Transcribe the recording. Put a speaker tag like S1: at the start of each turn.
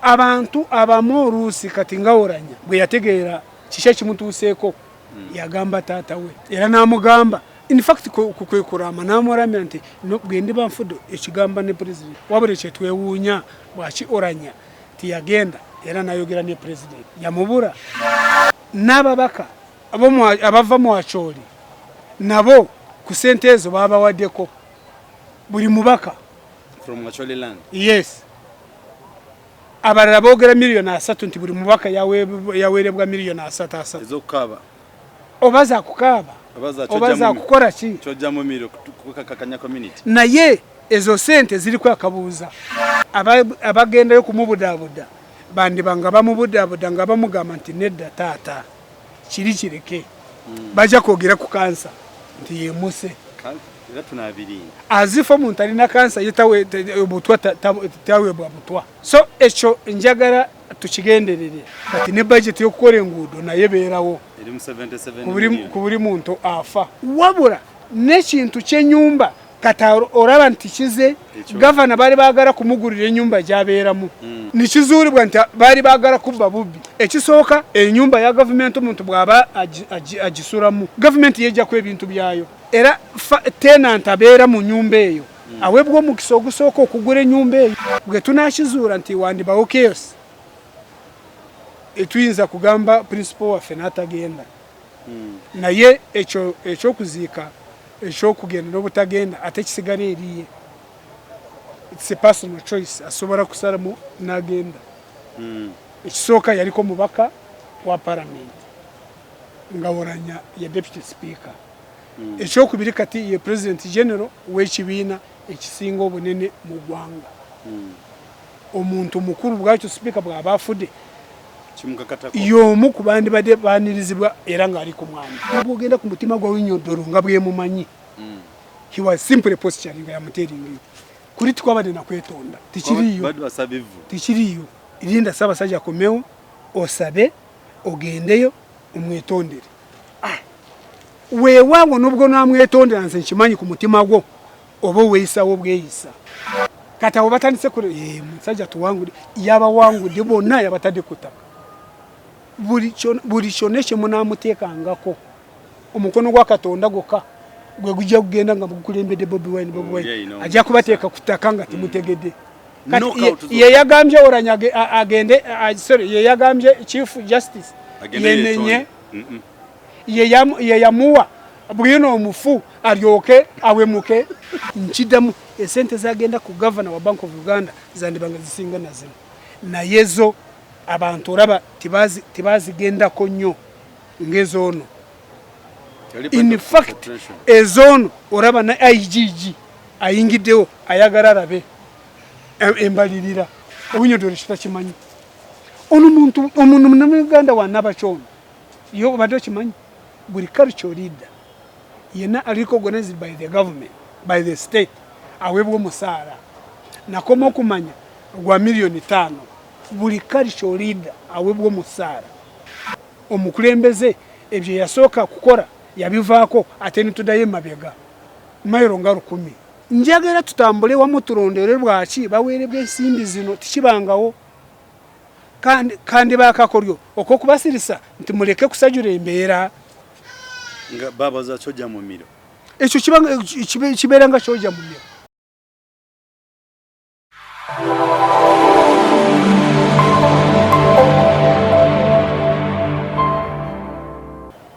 S1: Abantu abamu oluusi kati nga Oulanyah bwe yategeera kiki ekimutuuseeko, yagamba taata we era n'amugamba, in fact kwe kuraama n'amuramya nti no, bwe ndiba nfudde ekigamba ne president. Wabula kyetwewuunya bwaki Oulanyah tiyagenda era n'ayogera ne president, yamubura. N'ababaka abava mu Acholi nabo ku sente ezo babawaddeko buli mubaka.
S2: From Acholi land.
S1: Yes. Abalala boogera 30 million nti buli mubaka yaweerebwa 30 million 30.
S2: Ez'okukaaba.
S1: Oba za kukaaba oba za kukola ki.
S2: Kyojja mumiro kukakakanya community.
S1: Naye ezo sente ziriko akabuuza. Abagendayo kumubudaabuda bandiba nga bamubudaabuda nga bamugamba nti nedda taata, kiri kireke. Bajja kwogera ku kansa nti yemuse.
S2: Era tunabirinda.
S1: Azifa omuntu alina kansa ye obutwa taweebwa butwa. So ekyo njagala tukigenderere. Kati ne budget y'okukola enguudo naye beerawo.
S2: Eri mu 77
S1: million. Ku buli muntu afa. Wabula n'ekintu ky'ennyumba kati olaba nti kize gavana baali baagala kumugulira ennyumba gy'abeeramu. Nikizuulibwa nti baali baagala kubba bubbi. Ekisooka, ennyumba ya gavumenti omuntu bw'aba agisulamu, gavumenti yejjako ebintu byayo. Era tenant abeera mu nnyumba eyo aweebwa omukisa ogusooka okugula ennyumba eyo. Bwe tunaakizuula nti wandibawo chaos, tuyinza kugamba principal waffe n'atagenda. Naye ekyo ekyokuziika, ekyokugenda n'obutagenda ate kisigala eriye. It's a personal choice, asobola kusalamu n'agenda. Ekisooka yaliko mubaka wa parliament nga Oulanyah ye deputy speaker. Ekyokubiri kati ye president general w'ekibiina ekisinga obunene mu ggwanga. Omuntu mukulu bwatyo speaker bw'aba afudde y'omu ku bandibadde baanirizibwa era ng'ali ku mwami. Bw'ogenda ku mutima gwa Owiny-Dollo nga bwemumanyi, he was simply posturing nga yamuteeringayo. Kuli tikwabadde nakwetonda, tikiriiyo, tikiriiyo. Linda Ssaabasajja akomewo osabe ogendeyo omwetondere. Weewaawo n'obwo namwetondera nze nkimanyi ku mutima gwo oba oweeyisawo bweyisa. Kati abo batandise kule, musajja tuwangudde, yabawangudde bonna yabatadde ku ttaka. Buli kyonna kye munaamuteekangako omukono gwa Katonda gwokka gwe gujja kugenda nga gukulembedde Bobi Wine. Bobi Wine ajja kubateeka ku ttaka nga temutegedde. Kati ye yagambye Oulanyah agende, sorry, ye yagambye Chief Justice yenenye, ye yamuwa bwino omufu alyoke awemuke. Nkiddamu, esente zagenda ku gavana wa Bank of Uganda zandibanga zisinga na zino, naye zo abantu olaba tibazigendako nnyo ng'ezoono. In fact ezoono olaba ne IGG ayingiddewo ayagala alabe embalirira. Owiny-Dollo kitakimanyi ono muntu omuntu munnamuganda wa Nabakyono yo obadde okimanyi buli culture leader yenna ali recognized by the government, by the state, aweebwa omusaala nakoma okumanya gwa 5 million. Buli culture leader aweebwa omusaala. Omukulembeze ebyo yasooka kukola yabivaako ate nituddayo emabega mayiro nga 1000. Njagala tutambule wamu tulondere lwaki baweerebwa ensimbi zino tikibangawo. Kandi bakakolyo okwokubasirisa nti muleke kusajula embeera.
S2: Nga babaza kyojja mumiro.
S1: Ekyo kibeera nga kyojja mumiro.